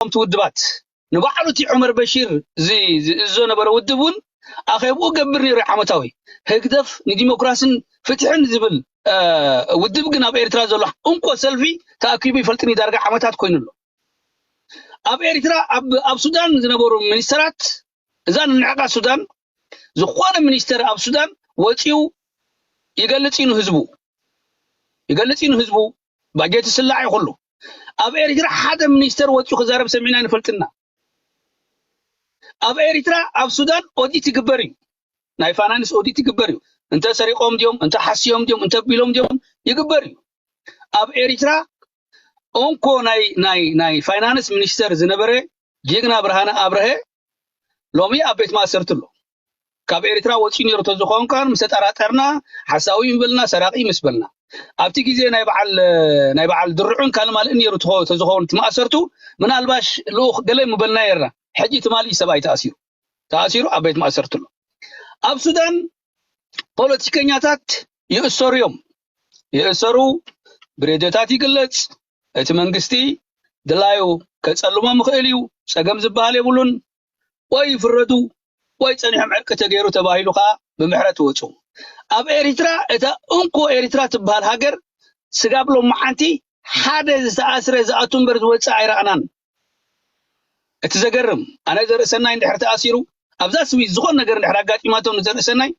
ከምቲ ውድባት ንባዕሉ እቲ ዑመር በሺር ዚ- ዝእዞ ነበረ ውድብ እውን ኣኼብኡ ገብር ነይሩ። ዓመታዊ ህግደፍ ንዲሞክራስን ፍትሕን ዝብል እ፣ ውድብ ግን ኣብ ኤርትራ ዘሎ እንኮ ሰልፊ ተኣኪቡ ይፈልጥን እዩ። ዳርጋ ዓመታት ኮይኑ ኣሎ። ኣብ ኤርትራ ኣብ ኣብ ሱዳን ዝነበሩ ሚኒስተራት እዛ ንንዕቃ ሱዳን ዝኾነ ሚኒስተር ኣብ ሱዳን ወፂኡ ይገልጽ እዩ ንህዝቡ ይገልጽ እዩ ንህዝቡ ባጀት ይስላዕ እዩ ኩሉ። ኣብ ኤርትራ ሓደ ሚኒስተር ወፂኡ ክዛረብ ሰሚዕና ንፈልጥና። ኣብ ኤርትራ ኣብ ሱዳን ኦዲት ይግበር እዩ። ናይ ፋይናንስ ኦዲት ይግበር እዩ። እንተ ሰሪቆም ድዮም እንተ ሓስዮም ድዮም እንተ ቢሎም ድዮም ይግበር እዩ። ኣብ ኤርትራ እንኮ ናይ ናይ ናይ ፋይናንስ ሚኒስተር ዝነበረ ጅግና ብርሃነ ኣብርሀ ሎሚ ኣብ ቤት ማእሰርቲ ኣሎ። ካብ ኤርትራ ወፂኡ ነይሩ ተዝኸውን ከኣ ምስ ተጠራጠርና ሓሳዊ ምስ በልና ሰራቂ ምስ በልና ኣብቲ ግዜ ናይ በዓል ናይ በዓል ድርዑን ካልእ ማልእን ነይሩ ተዝኸውን እቲ ማእሰርቱ ምናልባሽ ልኡኽ ገለ ምበልና ነርና። ሕጂ ትማሊ ሰብኣይ ተኣሲሩ ተኣሲሩ ኣብ ቤት ማእሰርቲ ኣሎ። ኣብ ሱዳን ፖለቲከኛታት ይእሰሩ እዮም። ይእሰሩ፣ ብሬድዮታት ይግለጽ። እቲ መንግስቲ ድላዩ ከጸልሞም ይኽእል እዩ። ጸገም ዝበሃል የብሉን። ወይ ይፍረዱ ወይ ጸኒሖም ዕርቂ ተገይሩ ተባሂሉ ከኣ ብምሕረት ይወጹ። ኣብ ኤሪትራ እታ እንኮ ኤሪትራ ትበሃል ሃገር ስጋብ ሎማዓንቲ ሓደ ዝተኣስረ ዝኣቱ እምበር ዝወጽእ ኣይረኣናን። እቲ ዘገርም ኣነ ዘርእሰናይ እንድሕር ተኣሲሩ ኣብዛ ስዊዝ ዝኾን ነገር እንድሕር ኣጋጢማቶ ንዘርእሰናይ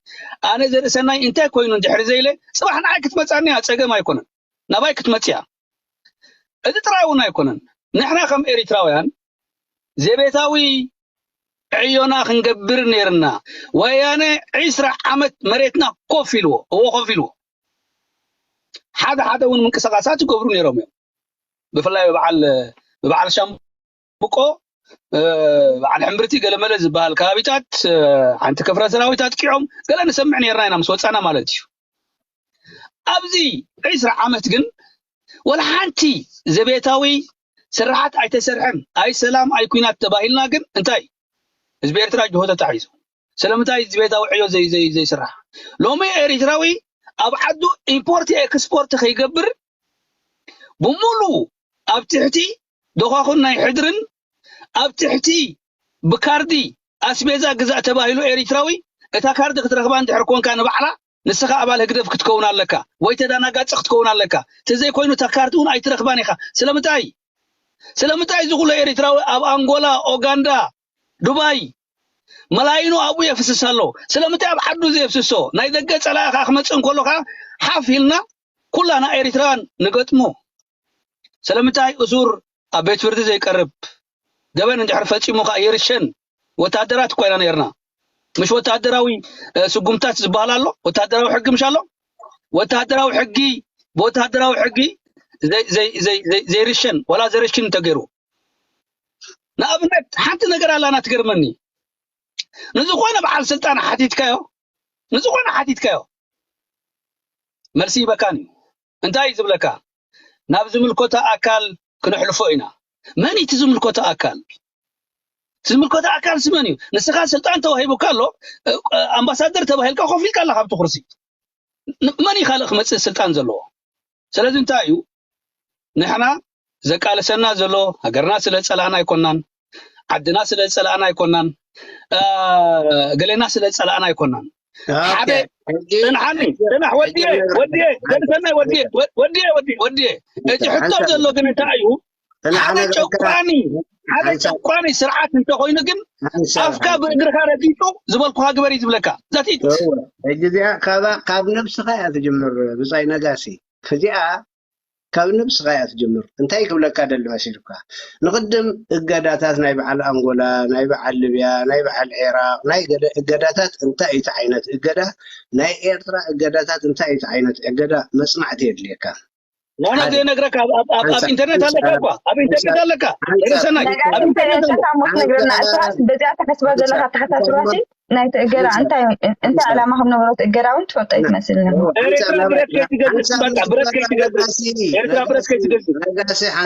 ኣነ ዘርእሰናይ እንታይ ኮይኑ እንድሕር ዘይለ ጽባሕ ንዓይ ክትመጻኒ እያ ጸገም ኣይኮነን ናባይ ክትመጽያ እዚ ጥራይ እውን ኣይኮነን ንሕና ከም ኤሪትራውያን ዘቤታዊ ዕዮና ክንገብር ነርና ወያነ ዒስራ ዓመት መሬትና ኮፍ ኢልዎ እዎ ኮፍ ኢልዎ ሓደ ሓደ እውን ምንቅስቃሳት ይገብሩ ነይሮም እዮም ብፍላይ ብበዓል ብበዓል ሻምብቆ በዓል ሕምብርቲ ገለመለ ዝበሃል ከባቢታት ሓንቲ ክፍረ ሰራዊት ኣጥቂዖም ገለ ንሰምዕ ነርና ኢና ምስ ወፃና ማለት እዩ ኣብዚ ዒስራ ዓመት ግን ወላ ሓንቲ ዘቤታዊ ስርሓት ኣይተሰርሐን ኣይ ሰላም ኣይ ኩናት ተባሂልና ግን እንታይ ህዝቢ ኤርትራ ጅሆ ተታሒዙ ስለምንታይ ህዝቢ ቤታዊ ዕዮ ዘይስራሕ ሎሚ ኤርትራዊ ኣብ ዓዱ ኢምፖርት ኤክስፖርት ከይገብር ብሙሉ ኣብ ትሕቲ ደዃኹን ናይ ሕድርን ኣብ ትሕቲ ብካርዲ ኣስቤዛ ግዛእ ተባሂሉ ኤሪትራዊ እታ ካርዲ ክትረኽባ እንድሕር ኮንካ ንባዕላ ንስኻ ኣባል ህግደፍ ክትከውን ኣለካ ወይ ተዳናጋጽ ክትከውን ኣለካ ተዘይኮይኑ እታ ካርዲ እውን ኣይትረኽባን ኢኻ ስለምንታይ ስለምንታይ እዚ ኩሎ ኤሪትራዊ ኣብ ኣንጎላ ኦጋንዳ ዱባይ መላይኑ ኣብኡ የፍስስ ኣሎ ስለምንታይ ኣብ ዓዱ ዘየፍስሶ ናይ ደገ ጸላኢ ከዓ ክመጽእ እንከሎ ከዓ ሓፍ ኢልና ኩላና ኤሪትራውያን ንገጥሞ ስለምንታይ እሱር ኣብ ቤት ፍርዲ ዘይቀርብ ገበን እንድሕር ፈጺሙ ከዓ ይርሸን ወታደራት እኮ ኢና ነርና ምሽ ወታደራዊ ስጉምታት ዝበሃል ኣሎ ወታደራዊ ሕጊ ምሽ ኣሎ ወታደራዊ ሕጊ ብወታደራዊ ሕጊ ዘይርሸን ወላ ዘረሽን እንተገይሩ ንኣብነት ሓንቲ ነገር ኣላና ትገርመኒ ንዝኾነ በዓል ስልጣን ሓቲትካዮ ንዝኾነ ሓቲትካዮ መልሲ ይበካን እዩ እንታይ እዩ ዝብለካ ናብ ዝምልከቶ ኣካል ክነሕልፎ ኢና መን እቲ ዝምልከቶ ኣካል ዝምልከቶ ኣካል ስመን እዩ ንስኻ ስልጣን ተዋሂቡካ ኣሎ ኣምባሳደር ተባሂልካ ኮፍ ኢልካ ኣለካ ኣብቲ ኩርሲ መን እዩ ካልእ ክመፅእ ስልጣን ዘለዎ ስለዚ እንታይ እዩ ንሕና ዘቃልሰና ዘሎ ሃገርና ስለ ዝፀላእና ኣይኮናን ዓድና ስለ ዝፀላእና ኣይኮናን ገሌና ስለ ዝፀላእና ኣይኮናን ሓደ ፅንሓኒ ፅናሕ ወዲየ ወዲየ ዘርሰናይ ወዲየ ወዲየ ወዲየ ወዲየ እቲ ሕቶ ዘሎ ግን እንታይ እዩ ሓደ ጨቋኒ ሓደ ጨቋኒ ስርዓት እንተኮይኑ ግን ኣፍካ ብእግርካ ረጊጡ ዝበልኩካ ግበር እዩ ዝብለካ ዛቲት ሕጂ እዚኣ ካብ ነብስኻ እያ ትጅምር ብፃይ ነጋሲ እዚኣ ካብ ነብስኻ እያ ትጅምር እንታይ ክብለካ ደሊ መሲልካ ንቅድም እገዳታት ናይ በዓል ኣንጎላ ናይ በዓል ልብያ ናይ በዓል ዒራቅ ናይ ገለ እገዳታት እንታይ እቲ ዓይነት እገዳ ናይ ኤርትራ እገዳታት እንታይ እቲ ዓይነት እገዳ መፅናዕቲ የድልየካ ኖኖ ዘይነግረካ ኣብ ኢንተርኔት ኣለካ እኳ ኣብ ኢንተርኔት ኣለካ ርእሰናይ ኣብ ኢንተርኔት ኣለካ ነግረና እሳ በዚኣ ተሓስባ ዘለካ ኣተሓሳስባ ናይቲ እገዳ እንታይ እንታይ ዕላማ ከም ነበሮ እቲ እገዳ እውን ትፈልጦ ኣይትመስልን። ኤርትራ ብረት ከይትገዝእ በቃ ብረት ከይትገዝእ ኤርትራ ብረት ከይትገዝእ።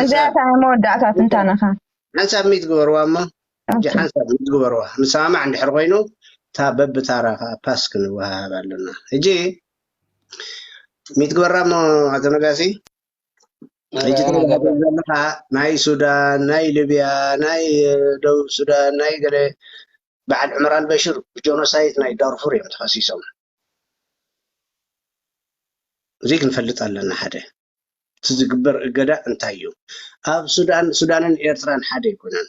እዚኣ እታ ናይ መወዳእታ ትንታነኻ። ሓንሳብ ሚት ግበርዋ እሞ ሕጂ ሓንሳብ ሚት ግበርዋ ንሰማማዕ እንድሕር ኮይኑ እታ በብታራ ከዓ ፓስ ክንወሃሃብ ኣለና። ሕጂ ሚት ግበራ እሞ ኣቶ ነጋሲ። ሕጂ ትብሎ ዘለኻ ናይ ሱዳን፣ ናይ ሊብያ፣ ናይ ደቡብ ሱዳን፣ ናይ ገለ በዓል ዑመር ኣልበሽር ብጆኖሳይድ ናይ ዳርፉር እዮም ተኸሲሶም። እዚ ክንፈልጥ ኣለና። ሓደ እቲ ዝግበር እገዳ እንታይ እዩ? ኣብ ሱዳን፣ ሱዳንን ኤርትራን ሓደ ኣይኮነን።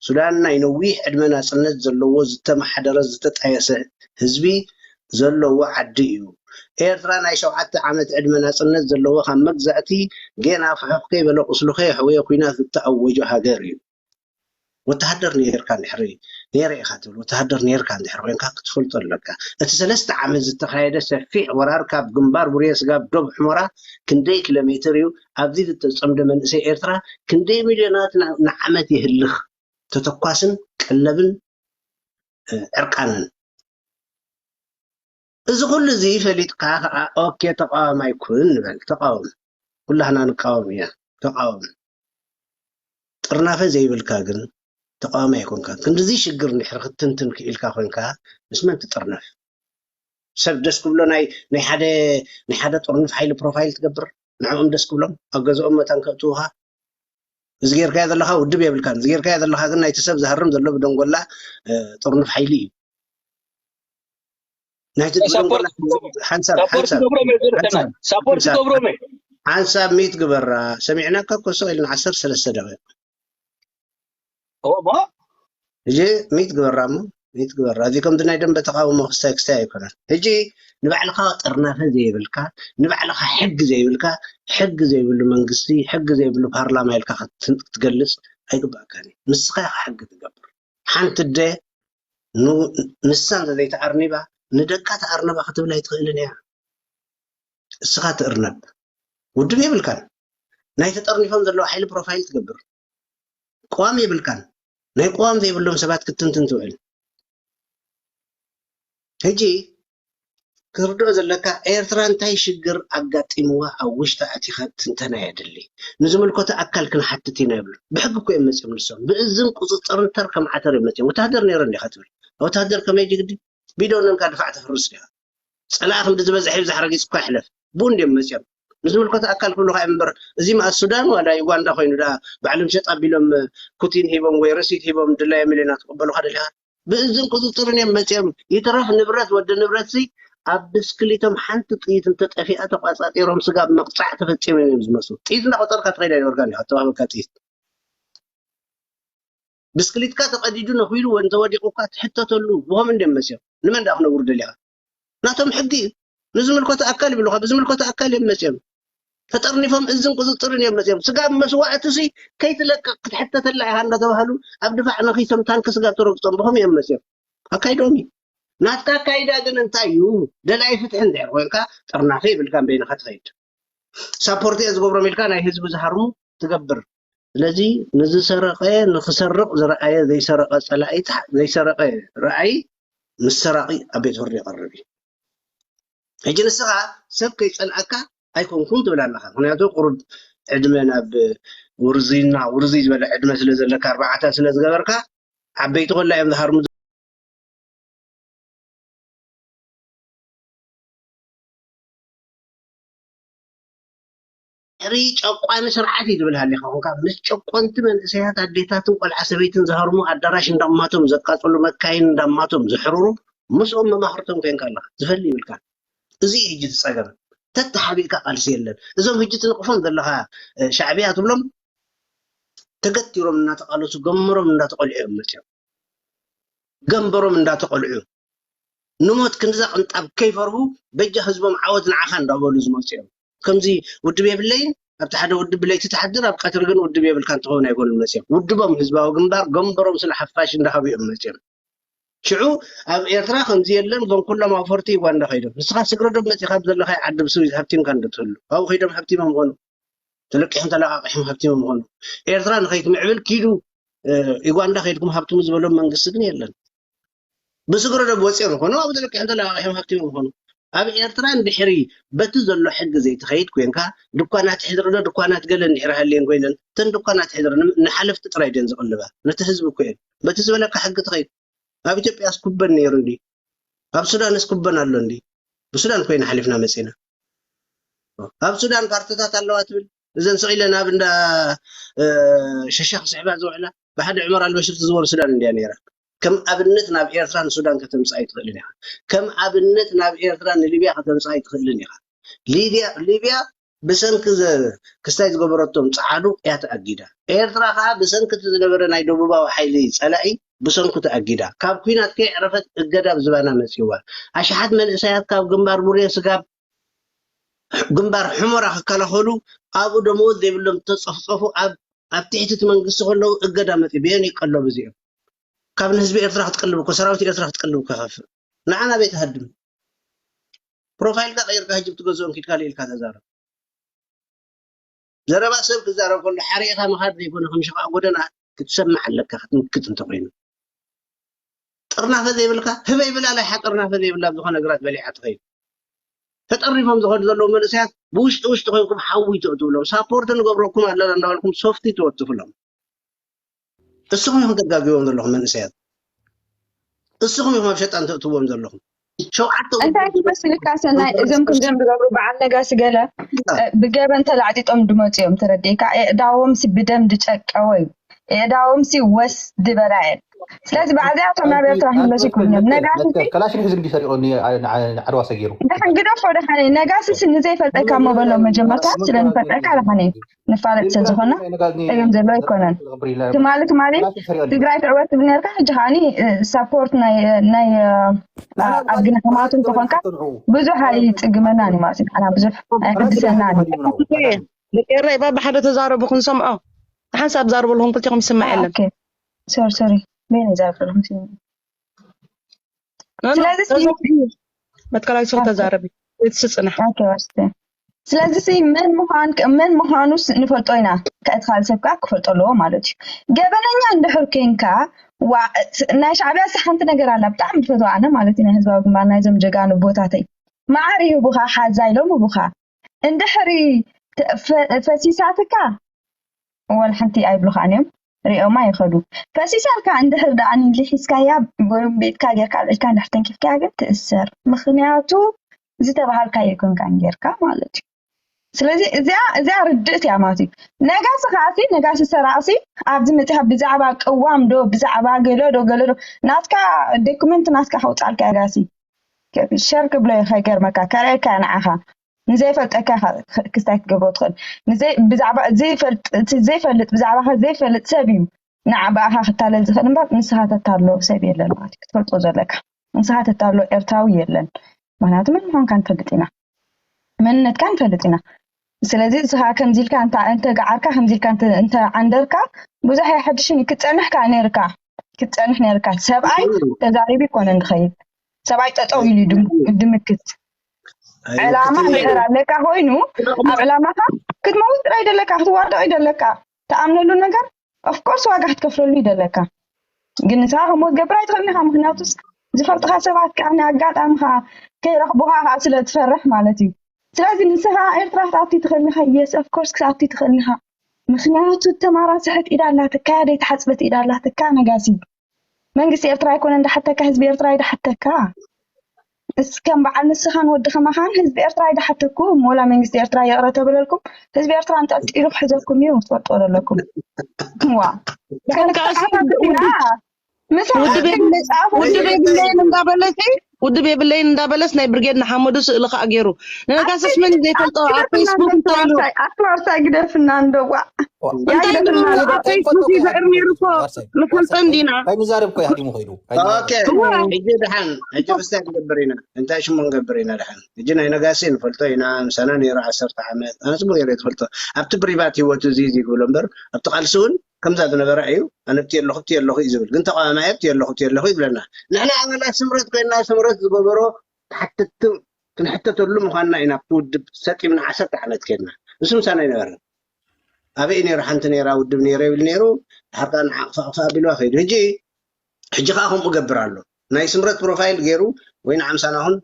ሱዳን ናይ ነዊሕ ዕድመ ናጽነት ዘለዎ ዝተመሓደረ ዝተጣየሰ ህዝቢ ዘለዎ ዓዲ እዩ። ኤርትራ ናይ ሸውዓተ ዓመት ዕድመ ናጽነት ዘለዎ ካብ መግዛእቲ ጌና ፍሕኽ ከይበለ ቁስሉ ከየሕወየ ኲናት ዝተኣወጆ ሃገር እዩ። ወተሃደር ነይርካ እንድሕሪ ነይረ ኢኻ ትብል ወተሃደር ነይርካ እንድሕሪ ኮይንካ ክትፈልጦ ኣለካ። እቲ ሰለስተ ዓመት ዝተኻየደ ሰፊሕ ወራር ካብ ግንባር ቡሬ ስጋብ ዶብ ሑመራ ክንደይ ኪሎ ሜትር እዩ? ኣብዚ ዝተጸምደ መንእሰይ ኤርትራ ክንደይ ሚልዮናት ንዓመት የህልኽ? ተተኳስን ቀለብን ዕርቃንን። እዚ ኩሉ እዚ ፈሊጥካ ከዓ ኦኬ ተቃዋማይ ኩን ንበል። ተቃወም፣ ኩላህና ንቃወም እያ። ተቃወም። ጥርናፈ ዘይብልካ ግን ተቃዋማይ ኣይኮንካ። ክንድዚ ሽግር እንድሕር ክትትንትን ክኢልካ ኮይንካ ምስ መን ትጥርነፍ? ሰብ ደስ ክብሎ ናይ ናይ ሓደ ናይ ሓደ ጥርኑፍ ሓይሊ ፕሮፋይል ትገብር፣ ንዕኦም ደስ ክብሎም ኣብ ገዝኦም መታን ከእትውኻ። እዚ ጌርካዮ ዘለኻ ውድብ የብልካን። እዚ ጌርካዮ ዘለኻ ግን ናይቲ ሰብ ዝሃርም ዘሎ ብደንጎላ ጥርኑፍ ሓይሊ እዩ። ናይቲ ብደንጎላ ሓንሳብ ሓንሳብ ሳፖርት ትገብሮም እየ። ሓንሳብ ሚት ግበራ። ሰሚዕናካ እኮ ስቕ ኢልና ዓሰርተ ሰለስተ ደቂቕ። ሕጂ ሚት ግበራ እሞ ሚት ግበራ። እዚ ከምዚ ናይ ደንበ ተቃውሞ ክስታይ ክስታይ ኣይኮነን። ሕጂ ንባዕልኻ ጥርናፈ ዘይብልካ፣ ንባዕልኻ ሕጊ ዘይብልካ፣ ሕጊ ዘይብሉ መንግስቲ፣ ሕጊ ዘይብሉ ፓርላማ ኢልካ ክትገልጽ ኣይግባእካን እዩ። ንስኻ ኢኻ ሕጊ ትገብር። ሓንቲ ኣደ ንሳ እንተዘይተኣርኒባ ንደቃ ተኣርነባ ክትብል ኣይትኽእልን እያ። እስኻ ትእርነብ። ውድብ የብልካን። ናይ ተጠርኒፎም ዘለዉ ሓይሊ ፕሮፋይል ትገብር። ቅዋም የብልካን። ናይ ቅዋም ዘይብሎም ሰባት ክትትንትን ትውዕል። ሕጂ ክርድኦ ዘለካ ኤርትራ እንታይ ሽግር ኣጋጢምዋ ኣብ ውሽጢ ኣቲኻ ትንተና የድሊ። ንዝምልከቶ ኣካል ክንሓትት ኢና ይብሉ። ብሕጊ እኮ እዮም መፅዮም ንሶም። ብእዝን ቁፅፅርን ተር ከም ዓተር እዮም መፅዮም። ወታሃደር ነይረ እንዲኻ ትብል። ወታሃደር ከመይ ጅግዲ ቢደውነንካ ድፋዕ ተፍርስ ዲኻ? ፀላኢ ክንዲ ዝበዝሕ ይብዛሕ ረጊፅ እኳ ይሕለፍ። ብኡ እንድዮም መፅዮም። ንዝምልከቶ ኣካል ክብሉኻ እዮም እምበር እዚ መኣስ ሱዳን ዋላ ዩጋንዳ ኮይኑ ደኣ ባዕሎም ሸጥ ኣቢሎም ኩቲን ሂቦም ወይ ረሲት ሂቦም ድላዮም ኢለና ትቕበሉኻ ደሊኻ? ብእዝን ቁፅፅርን እዮም መፅኦም። ይትረፍ ንብረት ወዲ ንብረት ሲ ኣብ ብስክሊቶም ሓንቲ ጥይት እንተጠፊኣ ተቋፃፂሮም ስጋብ ምቕፃዕ ተፈፂሞም እዮም ዝመፁ። ጥይት እንዳቆፀርካ ትኸይድ ኣይነበርካን ኢኻ ተባብልካ ጥይት። ብስክሊትካ ተቐዲዱ ነኺሉ እንተወዲቑ እኳ ትሕተተሉ ብኸም እንድዮም መፅኦም። ንመን ደኣ ክነግሩ ደሊኻ? ናቶም ሕጊ እዩ። ንዝምልከቶ ኣካል ይብሉኻ፣ ብዝምልከቶ ኣካል እዮም መፅኦም። ተጠርኒፎም እዝን ቁፅፅርን እዮም መፅኦም። ስጋብ መስዋእቲ ሲ ከይትለቅቕ ክትሕተተላ ኢኻ እንዳተባህሉ ኣብ ድፋዕ ነኺሶም ታንኪ ስጋብ ተረግፆም ብኸም እዮም መፅኦም። ኣካይዶም እዩ። ናትካ ኣካይዳ ግን እንታይ እዩ? ደላይ ፍትሒ እንድሕር ኮይንካ ጥርናፈ ይብልካን በይንኻ ትኸይድ። ሳፖርት እየ ዝገብሮም ኢልካ ናይ ህዝቢ ዝሃርሙ ትገብር። ስለዚ ንዝሰረቐ ንክሰርቕ ዝረኣየ ዘይሰረቐ ፀላኢ ዘይሰረቐ ረኣይ ምስ ሰራቒ ኣብ ቤት ፍርዲ ይቐርብ እዩ። ሕጂ ንስኻ ሰብ ከይፀልኣካ ኣይኮንኩን ትብል ኣለኻ። ምክንያቱ ቁሩብ ዕድመ ናብ ውርዝይና ውርዝይ ዝበለ ዕድመ ስለ ዘለካ ኣርባዕተ ስለ ዝገበርካ ዓበይቲ ኮላ እዮም ዝሃርሙ። ድሕሪ ጨቋኒ ስርዓት እዩ ዝብል ሃሊኻ ኮንካ ምስ ጨቆንቲ መንእሰያት ኣዴታትን ቆልዓ ሰበይትን ዝሃርሙ ኣዳራሽ እንዳማቶም ዘቃፅሉ መካይን እንዳማቶም ዝሕርሩ ምስኦም መማኽርቶም ኮይንካ ኣለኻ ዝፈሊ ይብልካ። እዚ እዩ ሕጂ ዝፀገም። ተተሓቢእካ ቃልሲ የለን። እዞም ሕጂ ትንቕፎም ዘለኻ ሻዕብያ ትብሎም ተገቲሮም እናተቃለሱ ገምሮም እንዳተቆልዑ እዮም መፅኦም። ገንበሮም እንዳተቆልዑ ንሞት ክንዛ ቅንጣብ ከይፈርሁ በጃ ህዝቦም ዓወት ንዓኻ እንዳበሉ ዝመፁ እዮም። ከምዚ ውድብ የብለይን ኣብቲ ሓደ ውድብ ብለይቲ ትሓድር ኣብ ቀትሪ ግን ውድብ የብልካ እንትኸውን ኣይበሉን መፅኦም። ውድቦም ህዝባዊ ግንባር ገንበሮም ስለ ሓፋሽ እንዳሃቡ እዮም መፅኦም። ሽዑ ኣብ ኤርትራ ከምዚ የለን እዞም ኩሎም ኣብ ፎርቲ ዩጋንዳ ከይዶም ንስኻ ስግረዶብ መፂኻ ኣብ ዘለኻዮ ዓዲ ብስዊዝ ሃብቲምካ እንደትህሉ ኣብኡ ከይዶም ሃብቲሞም ምኾኑ ተለቂሖም ተለቃቂሖም ሃብቲሞም ምኾኑ ኤርትራ ንኸይትምዕብል ኪዱ ዩጋንዳ ከይድኩም ሃብትሙ ዝበሎም መንግስቲ ግን የለን። ብስግረዶብ ወፂኦም ይኾኑ ኣብኡ ተለቂሖም ተለቃቂሖም ሃብቲሞም ይኾኑ። ኣብ ኤርትራ እንድሕሪ በቲ ዘሎ ሕጊ ዘይትኸይድ ኮይንካ ድኳናት ሕድሪ ዶ ድኳናት ገለ እንድሕሪ ሃልየን ኮይነን እተን ድኳናት ሕድሪ ንሓለፍቲ ጥራይ ድየን ዝቕልባ ነቲ ህዝቢ እኮ እየን በቲ ዝበለካ ሕጊ ትኸይድ። ኣብ ኢትዮጵያ ስኩበን ነይሩ እንዲ ኣብ ሱዳን ስኩበን ኣሎ እንዲ ብሱዳን ኮይና ሓሊፍና መፂና። ኣብ ሱዳን ፓርትታት ኣለዋ ትብል እዘን ስቕ ኢለ ናብ እንዳ ሸሻ ክስሕባ ዝውዕላ ብሓደ ዑመር ኣልበሽር ትዝወር ሱዳን እንድያ ነይራ። ከም ኣብነት ናብ ኤርትራን ሱዳን ከተምፅኣ ኣይትኽእልን ኢኻ። ከም ኣብነት ናብ ኤርትራ ንሊብያ ከተምፅኣ ኣይትኽእልን ኢኻ። ሊብያ ሊብያ ብሰንኪ ክስታይ ዝገበረቶም ፀዓዱ እያ ተኣጊዳ። ኤርትራ ከዓ ብሰንኪ እቲ ዝነበረ ናይ ደቡባዊ ሓይሊ ፀላኢ ብሰንኩ ተኣጊዳ። ካብ ኲናት ከይዕረፈት እገዳ ብዝባና መፂዋ። ኣሽሓት መንእሰያት ካብ ግንባር ቡሬ ስጋብ ግንባር ሑመራ ክከላኸሉ ኣብኡ ደመወዝ ዘይብሎም ተፀፍፀፉ ኣብ ኣብ ትሕቲ እቲ መንግስቲ ከለዉ እገዳ መፂ ብየን ይቀለቡ እዚኦም ካብ ንህዝቢ ኤርትራ ክትቀልብ እኮ ሰራዊት ኤርትራ ክትቀልብ እኮ ይኸፍእ ንዓና ቤት ሃድም ፕሮፋይልካ ቀይርካ ህጂ ብትገዝኦም ኪድካ ልኢልካ ተዛረብ ዘረባ ሰብ ክዛረብ ከሎ ሓሪእኻ ምኻድ ዘይኮነ ከም ሸቓቕ ጎደና ክትሰምዕ ኣለካ ክትምክት እንተኮይኑ ጥርናፈ ዘይብልካ ህበይ ብላ ላይሓ ጥርናፈ ዘይብላ ዝኾነ ግራት በሊዓ ትኸይድ ተጠሪፎም ዝኸዱ ዘለዉ መንእሰያት ብውሽጢ ውሽጢ ኮይንኩም ሓዊ ተእትብሎም ሳፖርት ንገብረኩም ኣለና እንዳበልኩም ሶፍቲ ተወትፍሎም እስኹም ኢኹም ተጋጊቦም ዘለኹም መንእሰያት እስኹም ኢኹም ኣብ ሸጣን ተእትዎም ዘለኹም ሸውዓተ እንታይ ትመስልካ ሰናይ እዞም ከምዚኦም ዝገብሩ በዓል ነጋሲ ገለ ብገበን ተላዕጢጦም ድመፁ እዮም ተረዲእካ የእዳዎም ሲ ብደም ድጨቀወ እዩ የእዳዎም ሲ ወስ ድበላ እየን ስለዚ በዓል እዚኣቶም ናብ ኤርትራ ክምለሱ ይክእሉ እዮም ነጋሲ ከላሽን ሕዝም ድሰሪቆ ዓድዋ ሰጊሩ ድሓን ግደፎ ድሓን ነጋሲ ሲ ንዘይፈልጠካ እሞ በሎ መጀመርታ ስለ ንፈልጠካ ድሓን እዩ ንፋለጥ ስለ ዝኾና ጸገም ዘሎ ኣይኮነን። ትማሊ ትማሊ ትግራይ ትዕወት ትብል ነርካ፣ ሕጂ ከዓኒ ሳፖርት ናይ ናይ ኣብ ግንሕማቱ እንተኾንካ ብዙሕ ኣይጽግመናን እዩ ማለት እዩ። ንዓና ብዙሕ ኣይሕድሰናን እዩ። ደቂ ኤረይ ባባ ሓደ ተዛረቡ ክንሰምዖ። ሓንሳብ ዛረቡ ኣለኹም ክልቲኹም ይስማዕ የለን። ኦኬ ሶሪ ሶሪ በይነይ ዛረብ ዘለኹ ስለዚ መትከላዊ ሱር ተዛረቢ እቲ ስፅና ስለዚ ሲ መን ምዃን መን ምዃኑስ ንፈልጦ ኢና ከእቲ ካልእ ሰብ ከዓ ክፈልጦ ኣለዎ ማለት እዩ ገበነኛ እንድሕር ኮንካ ናይ ሻዕቢያ ሲ ሓንቲ ነገር ኣላ ብጣዕሚ ዝፈትዋ ኣነ ማለት እዩ ናይ ህዝባዊ ግንባር ናይዞም ጀጋኑ ቦታተይ መዓር ይህቡኻ ሓዛ ኢሎም ህቡኻ እንድሕሪ ፈሲሳትካ ወላ ሓንቲ ኣይብሉኻን እዮም ሪኦማ ይኸዱ ፈሲሳልካ እንድሕር ደኣ ንሊ ሒዝካያ ወይም ቤትካ ጌርካ ኣልዒልካ እንድሕር ተንኪፍካያ ግን ትእሰር ምኽንያቱ ዝተባሃልካዮ ኣይኮንካን ጌርካ ማለት እዩ ስለዚ እዚኣ እዚኣ ርድእት እያ ማለት እዩ ነጋሲ ከዓሲ ነጋሲ ሰራቅሲ ኣብዚ መፅኻ ብዛዕባ ቅዋም ዶ ብዛዕባ ገለ ዶ ገለ ዶ ናትካ ዶኩመንት ናትካ ከውፃልካ ነጋሲ ሸር ክብሎ ይኸገርመካ ከርእየካ ንዓኻ ንዘይፈልጠካ ክስታይ ክትገብሮ ትኽእል። ብዛዕባ ዘይፈልጥ እቲ ዘይፈልጥ ብዛዕባኻ ዘይፈልጥ ሰብ እዩ ንዓ ብኣኻ ክታለል ዝኽእል እምበር ንስኻ ተታሎ ሰብ የለን ማለት እዩ ክትፈልጦ ዘለካ። ንስኻ ተታሎ ኤርትራዊ የለን ምኽንያቱ መን ምዃንካ ንፈልጥ ኢና። መንነትካ ንፈልጥ ኢና። ስለዚ ንስኻ ከምዚ ኢልካ እንተ ገዓርካ ከምዚ ኢልካ እንተ ዓንደርካ ብዙሕ ኣይሓድሽን እዩ ክትጸንሕ ከኣ ነይርካ ክትጸንሕ ነይርካ። ሰብኣይ ተዛሪቡ ይኮነን ዝኸይድ ሰብኣይ ጠጠው ኢሉ ድምክት ዕላማ እንድሕር ኣለካ ኮይኑ ኣብ ዕላማካ ክትመውት ጥራይ ደለካ ክትዋደቕ ይደለካ ትኣምነሉ ነገር ኦፍኮርስ ዋጋ ክትከፍለሉ ይደለካ ግን ንስኻ ከምኡ ትገብር ኣይትኽእልን ኢኻ ምክንያቱስ ዝፈልጥኻ ሰባት ከዓ ንኣጋጣሚ ከዓ ከይረኽቡኻ ከዓ ስለ ትፈርሕ ማለት እዩ ስለዚ ንስኻ ኤርትራ ክትኣቲ ትኽእል ኢኻ የስ ኦፍኮርስ ክትኣቲ ትኽእል ኢኻ ምክንያቱ ተማራስሐት ኢዳ ኣላትካ ደይተሓፅበት ኢዳ ኣላትካ ነጋሲ መንግስቲ ኤርትራ ኣይኮነ እንዳሓተካ ህዝቢ ኤርትራ ይዳሓተካ እስከም በዓል ንስኻን ወዲ ከማኻን ህዝቢ ኤርትራ ይዳሓተኩም ወላ መንግስቲ ኤርትራ ይቕረ ተብለልኩም ህዝቢ ኤርትራ እንጠልጢሉ ክሕዘኩም እዩ ትፈልጥዎ ዘለኩም ዋ ምሳና ውድብ የብለይን እንዳበለሲ ውድብ የብለይን እንዳበለስ ናይ ብርጌድ ንሓመዱ ስእሊ ከዓ ገይሩ ነጋስስ መን ዘይፈልጦ ኣብ ፌስቡክ እንተሉ ኣክባርሳ ግደፍና እንደዋ እንታይ ደኣ ኣብ ፌስቡክ ይዝዕር ነይሩ እኮ ንፈልጦ እንዲና ከይንዛረብ እኮ ሃዲሙ ከይዱ ሕጂ ድሓን ሕጂ ብስታይ ክንገብር ኢና እንታይ ሽሙ ክንገብር ኢና ድሓን ሕጂ ናይ ነጋሲ ንፈልጦ ኢና ምሳና ነይሩ ዓሰርተ ዓመት ኣነ ፅቡቅ ገይረ ትፈልጦ ኣብቲ ብሪቫት ሂወቱ እዚ እዚ ክብሎ እምበር ኣብቲ ቃልሲ እውን ከምዛ ዝነበረ እዩ ኣነ ብቲ ኣለኹ ብቲ ኣለኹ እዩ ዝብል ግን ተቃዋማየ ብቲ ኣለኹ ብቲ ኣለኹ ይብለና ንሕና ኣባላት ስምረት ኮይና ስምረት ዝገበሮ ተሓተትቲ ክንሕተተሉ ምዃንና ኢና ኣብቲ ውድብ ሰጢምና ዓሰርተ ዓመት ከድና ንሱ ምሳና ይነበረ ኣበይ ነይሩ ሓንቲ ነይራ ውድብ ነይረ ይብል ነይሩ ድሓር ከዓ ንዓቕፋቕፋ ኣቢልዋ ከይዱ ሕጂ ሕጂ ከዓ ከምኡ ገብር ኣሎ ናይ ስምረት ፕሮፋይል ገይሩ ወይ ንዓምሳና ኹን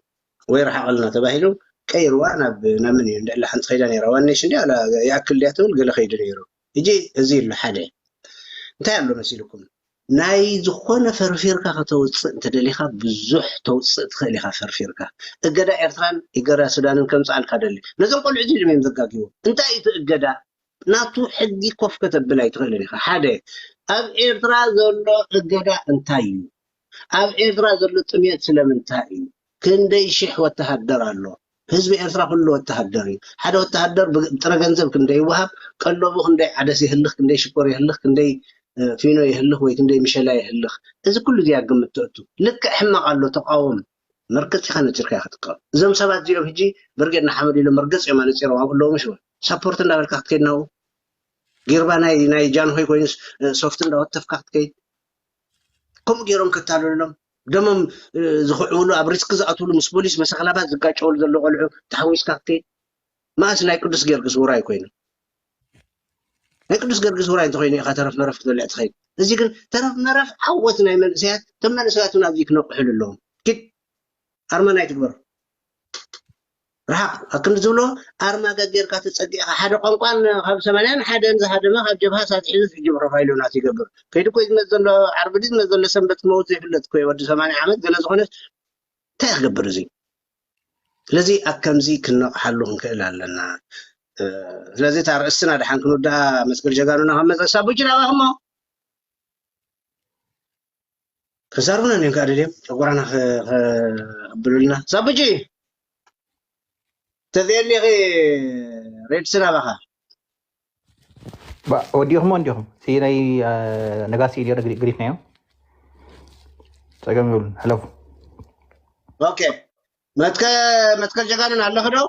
ወይ ረሓቐልና ተባሂሉ ቀይርዋ ናብ ናምን እዩ ልዕሊ ሓንቲ ከይዳ ነይራ ዋን ኔሽን ድያ ይኣክል ድያ ትብል ገለ ከይዱ ነይሩ ሕጂ እዚ ኣሎ ሓደ እንታይ ኣሎ መሲልኩም ናይ ዝኾነ ፈርፊርካ ከተውፅእ እንተደሊኻ ብዙሕ ተውፅእ ትኽእል ኢኻ ፈርፊርካ እገዳ ኤርትራን እገዳ ሱዳንን ከምፅኣልካ ደሊ ነዞም ቆልዑ እዚ ድም እዮም ዘጋጊቦም እንታይ እዩ እቲ እገዳ ናቱ ሕጊ ኮፍ ከተብል ኣይትኽእልን ኢኻ። ሓደ፣ ኣብ ኤርትራ ዘሎ እገዳ እንታይ እዩ? ኣብ ኤርትራ ዘሎ ጥሜት ስለምንታይ እዩ? ክንደይ ሽሕ ወተሃደር ኣሎ? ህዝቢ ኤርትራ ኩሉ ወተሃደር እዩ። ሓደ ወተሃደር ብጥረ ገንዘብ ክንደይ ይወሃብ? ቀለቡ ክንደይ ዓደስ የህልኽ? ክንደይ ሽኮር የህልኽ? ክንደይ ፊኖ የህልኽ ወይ ክንደይ ምሸላ የህልኽ? እዚ ኩሉ እዚኣ ግምት ተእቱ። ልክዕ ሕማቕ ኣሎ፣ ተቃወም። መርገጽ ኢኻ ነጺርካ ኢኻ ትቃወም። እዞም ሰባት እዚኦም ሕጂ ብርጌድ ንሓመዱ ኢሎም መርገጽ እዮም ኣነጺሮም ኣብኡ ኣለዉ፣ ምሽ? ሳፖርት እንዳበልካ ክትከይድ ናብኡ፣ ጊርባ ናይ ናይ ጃንሆይ ኮይኑ ሶፍት እንዳወተፍካ ክትከይድ፣ ከምኡ ገይሮም ከታልሉሎም፣ ደሞም ዝኽዕብሉ፣ ኣብ ሪስክ ዝኣትውሉ፣ ምስ ፖሊስ መሰኽላባት ዝጋጨውሉ ዘሎ ቆልዑ ተሓዊስካ ክትከይድ። መኣስ ናይ ቅዱስ ጊዮርጊስ ውራይ ኮይኑ? ናይ ቅዱስ ጊዮርጊስ ውራይ እንተኮይኑ ኢኻ ተረፍ መረፍ ክትበልዕ ትኸይድ። እዚ ግን ተረፍ መረፍ ዓወት ናይ መንእሰያት፣ እቶም መንእሰያት እውን ኣብዚ ክነቕሕሉ ኣለዎም። ኪድ ኣርማ ናይ ትግበሩ። ርሓቕ፣ ኣብ ክንዲ ዝብሎ ኣርማ ገጌርካ ተጸጊዕካ፣ ሓደ ቋንቋን ካብ ሰማንያን ሓደን ዝሃደመ ካብ ጀብሃ ሳት ሒዙ ሕጂ ፕሮፋይሉ ናት ይገብር። ከይዱ እኮ ዝመጽእ ዘሎ ዓርቢ ድዩ ዝመጽእ ዘሎ ሰንበት ክመውት ዘይፍለጥ እኮ እዩ። ወዲ ሰማንያ ዓመት ገለ ዝኾነስ እንታይ ክገብር እዚ? ስለዚ ኣብ ከምዚ ክንነቕሓሉ ክንክእል ኣለና። ስለዚ እታ ርእስና ደሓን ክንውድኣ መስቀል ጀጋኑና ካብ መጸ ሳቡጂ ናባኹሞ ክዛርቡና እኒኦም ከዓ ደልዮም ጨጎራና ከብሉልና። ሳቡጂ ተዘየሊኺ ሬድስን ኣባኻ ወዲኹሞ እንዲኹም ሲ ናይ ነጋሲ ኢልዮ ግሪፍናዮ ጸገም ይብሉን ሕለፉ። ኦኬ መትከ መትከል ጀጋኑን ኣለኺ ዶ?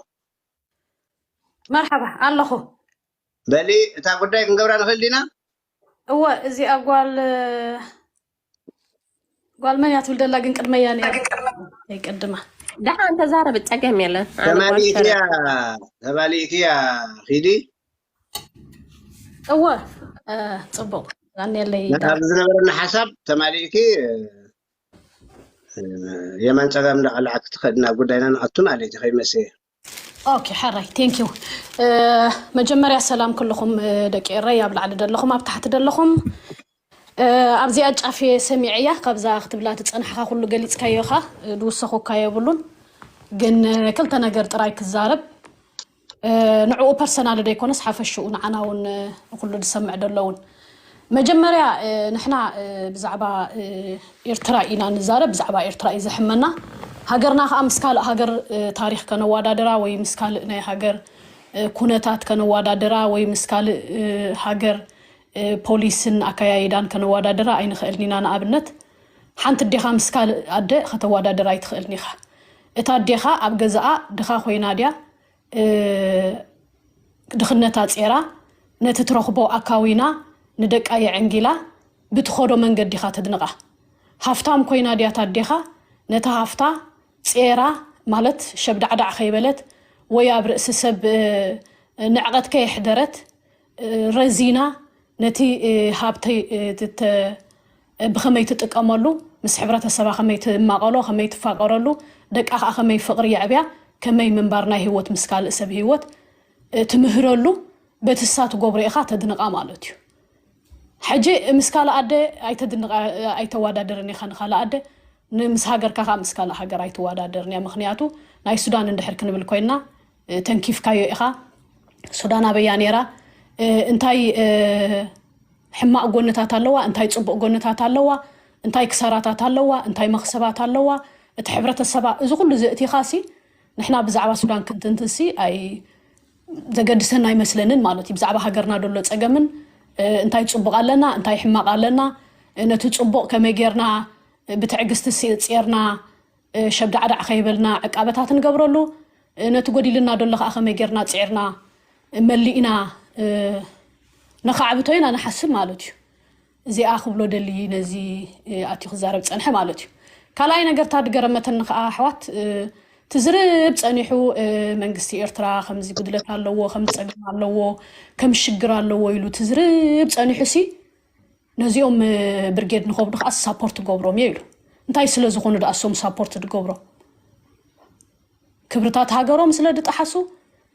መርሓባ ኣለኹ። በሊ እታ ጉዳይ ክንገብራ ንኽእል ዲና? እወ እዚኣ ጓል ጓል መን እያ ትብል ደላ ግን ቅድመያ ነይራ። ይቅድማ ደሓን ተዛረብ ጸገም የለን። ኣነ ጓል ተማሊእክያ ሰረ- ተማሊእክያ ኺዲ እወ እ፣ ጽቡቅ ዛኔለይ ኣብዚ ዝነበረና ሓሳብ ተማሊእኪ እ፣ የማን ጸጋም እንዳቐላዕክ ትኸድ ናብ ጉዳይና ንኣቱ ማለት እዩ ከይመሰየ ኦኬ ሓራይ ቴንክ ዩ። መጀመርያ ሰላም ኩልኹም እ፣ ደቂ ኤረይ ኣብ ላዕሊ ደለኹም ኣብ ታሕቲ ደለኹም እ፣ ኣብዚኣ ጫፍ እየ ሰሚዐያ ካብዛ ክትብላ ትጸናሕካ ኩሉ ገሊጽካዮ ኢኻ እ፣ ዝውሰኹካ የብሉን። ግን እ፣ ክልተ ነገር ጥራይ ክዛረብ እ፣ ንዕኡ ፐርሰናል ደይኮነስ ሓፈሽኡ ንዓና እውን እ፣ ንኩሉ ዝሰምዕ ደሎ እውን መጀመርያ እ፣ ንሕና እ፣ ብዛዕባ እ፣ ኤርትራ ኢና ንዛረብ ብዛዕባ ኤርትራ እዩ ዘሕመና። ሃገርና ከዓ ምስ ካልእ ሃገር እ፣ ታሪክ ከነዋዳድራ ወይ ምስ ካልእ ናይ ሃገር እ፣ ኩነታት ከነዋዳድራ ወይ ምስ ካልእ እ፣ ሃገር እ፣ ፖሊስን ኣከያይዳን ከነዋዳድራ ኣይንኽእልን ኢና። ንኣብነት ሓንቲ ኣዴኻ ምስ ካልእ ኣደ ከተዋዳድር ኣይትኽእልን ኢኻ። እታ ኣዴኻ ኣብ ገዛኣ ድኻ ኮይና ድያ እ፣ ድኽነታ ጼራ ነቲ ትረኽቦ ኣካዊና ንደቃ የዕንጊላ ብትኸዶ መንገዲ ኢኻ ተድንቓ። ሃፍታም ኮይና ድያ እታ ኣዴኻ ነታ ሃፍታ ጼራ ማለት ሸብዳዕዳዕ ከይበለት ወይ ኣብ ርእሲ ሰብ እ፣ ንዕቐት ከየሕደረት እ፣ ረዚና ነቲ እ፣ ሃብተይ እ፣ ትተ- ብኸመይ ትጥቀመሉ ምስ ሕብረተሰባ ከመይ ትማቐሎ ከመይ ትፋቀረሉ ደቃ ከዓ ከመይ ፍቕሪ የዕብያ ከመይ ምንባር ናይ ህይወት ምስ ካልእ ሰብ ህይወት እ፣ ትምህረሉ በቲ እሳ ትገብሮ ኢኻ ተድንቓ ማለት እዩ። ሕጂ ምስ ካልእ ኣደ ኣይተድንቓ ኣይተዋዳድርን ኢኻ ንኻልእ ኣደ ንምስ ሃገርካ ከዓ ምስ ካልእ ሃገር ኣይትዋዳደርን እያ። ምክንያቱ ናይ ሱዳን እንድሕር ክንብል ኮይንና እ፣ ተንኪፍካዮ ኢኻ። ሱዳን ኣበያ ነይራ? እ፣ እንታይ እ፣ ሕማቕ ጎንታት ኣለዋ? እንታይ ጽቡቕ ጎንታት ኣለዋ? እንታይ ክሳራታት ኣለዋ? እንታይ መኽሰባት ኣለዋ? እቲ ሕብረተሰባ እዚ ኩሉ ዘእቲኻሲ ንሕና ብዛዕባ ሱዳን ክንትንትንሲ ኣይ ዘገድሰና ኣይመስለንን ማለት እዩ። ብዛዕባ ሃገርና ደሎ ጸገምን እ፣ እንታይ ጽቡቕ ኣለና እንታይ ሕማቕ ኣለና እ፣ ነቲ ጽቡቕ ከመይ ጌርና እ፣ ብትዕግስቲ ሲ- ጼርና እ፣ ሸብዳዕዳዕ ከይበልና ዕቃበታት ንገብረሉ እ፣ ነቲ ጎዲልና ደሎ ከዓ ከመይ ጌርና ጺዕርና እ፣ መሊእና እ፣ ነኻዕብቶ ኢና ንሓስብ ማለት እዩ። እዚኣ ክብሎ ደሊ ነዚ እ፣ ኣትዩ ክዛረብ ጸንሐ ማለት እዩ። ካልኣይ ነገር እታ ድገረመተኒ ከዓ ኣሕዋት እ፣ ትዝርብ ጸኒሑ እ፣ መንግስቲ ኤርትራ ከምዚ ጉድለት ኣለዎ፣ ከም ጸገም ኣለዎ፣ ከም ሽግር ኣለዎ ኢሉ ትዝርብ ጸኒሑ ሲ ነዚኦም እ፣ ብርጌድ ንኸብዱ ከዓ ሳፖርት ገብሮም እየ ኢሉ። እንታይ ስለ ዝኾኑ ደኣ እሶም ሳፖርት ድገብሮም? ክብርታት ሃገሮም ስለ ድጠሓሱ፣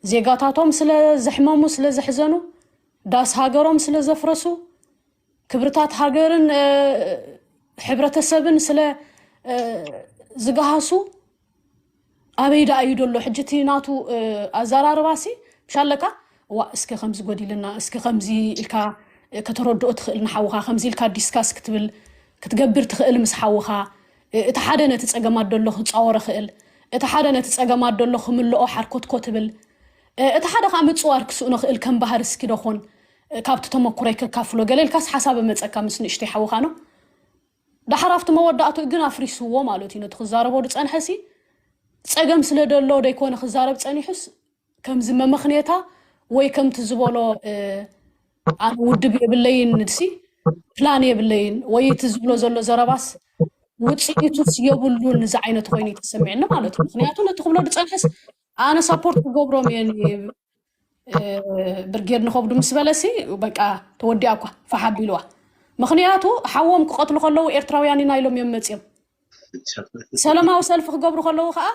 ዜጋታቶም ስለ ዘሕመሙ፣ ስለ ዘሕዘኑ፣ ዳስ ሃገሮም ስለ ዘፍረሱ፣ ክብርታት ሃገርን እ፣ ሕብረተሰብን ስለ እ፣ ዝገሃሱ ኣበይ ደኣ እዩ ደሎ? ሕጂ እቲ ናቱ እ፣ ኣዘራርባሲ ምሻለካ ዋ እስከ ከምዚ ጎዲልና እስከ ከምዚ ኢልካ ከተረድኦ ትኽእል ንሓውኻ ከምዚ ኢልካ ዲስካስ ክትብል ክትገብር ትኽእል ምስ ሓውኻ እቲ ሓደ ነቲ ጸገማት ደሎ ክጻወሮ ክእል እቲ ሓደ ነቲ ጸገማት ደሎ ክምልኦ ሓርኮትኮ ትብል እቲ ሓደ ከዓ ምጽዋር ክስእኖ ክእል ከም ባህር እስኪ ደኾን ካብቲ ተመኩረይ ከካፍሎ ገለ ኢልካስ ሓሳብ መጸካ ምስ ንእሽተይ ሓውኻ ነው ዳሕር ኣብቲ መወዳእቱ ግን ኣፍሪስዎ ማለት እዩ ነቲ ክዛረቦ ዝጸንሐሲ ጸገም ስለ ደሎ ደይኮነ ክዛረብ ጸኒሑስ ከምዚ መመኽኔታ ወይ ከምቲ ዝበሎ ኣነ ውድብ የብለይን ንድሲ ፕላን የብለይን ወይ እቲ ዝብሎ ዘሎ ዘረባስ ውፅኢቱስ የብሉን እዚ ዓይነት ኮይኑ ተሰሚዕኒ ማለት እዩ ምክንያቱ ነቲ ክብሎ ዝፀንሐስ ኣነ ሳፖርት ክገብሮም እየ ብርጌድ ንኸብዱ ምስ በለሲ በቃ ተወዲኣ እኳ ፈሓቢልዋ ምክንያቱ ሓዎም ክቐትሉ ከለዉ ኤርትራውያን ኢና ኢሎም እዮም መፅዮም ሰላማዊ ሰልፊ ክገብሩ ከለዉ ከዓ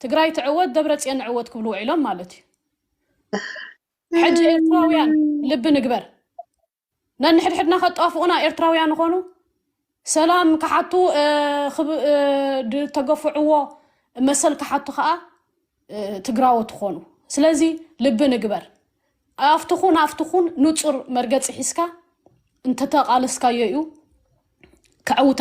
ትግራይ ትዕወት ደብረፅዮን ንዕወት ክብሉ ውዒሎም ማለት እዩ ሕጂ ኤርትራውያን ልቢ ንግበር ነንሕድሕድና ከጠፍኡና ኤርትራውያን ንኾኑ ሰላም ክሓቱ ዝተገፍዕዎ መሰል ክሓቱ ከዓ ትግራዎት ትኾኑ ስለዚ ልቢ ንግበር ኣብትኹን ኣብትኹን ንፁር መርገፂ ሒዝካ እንተተቃለስካዮ እዩ ክዕውት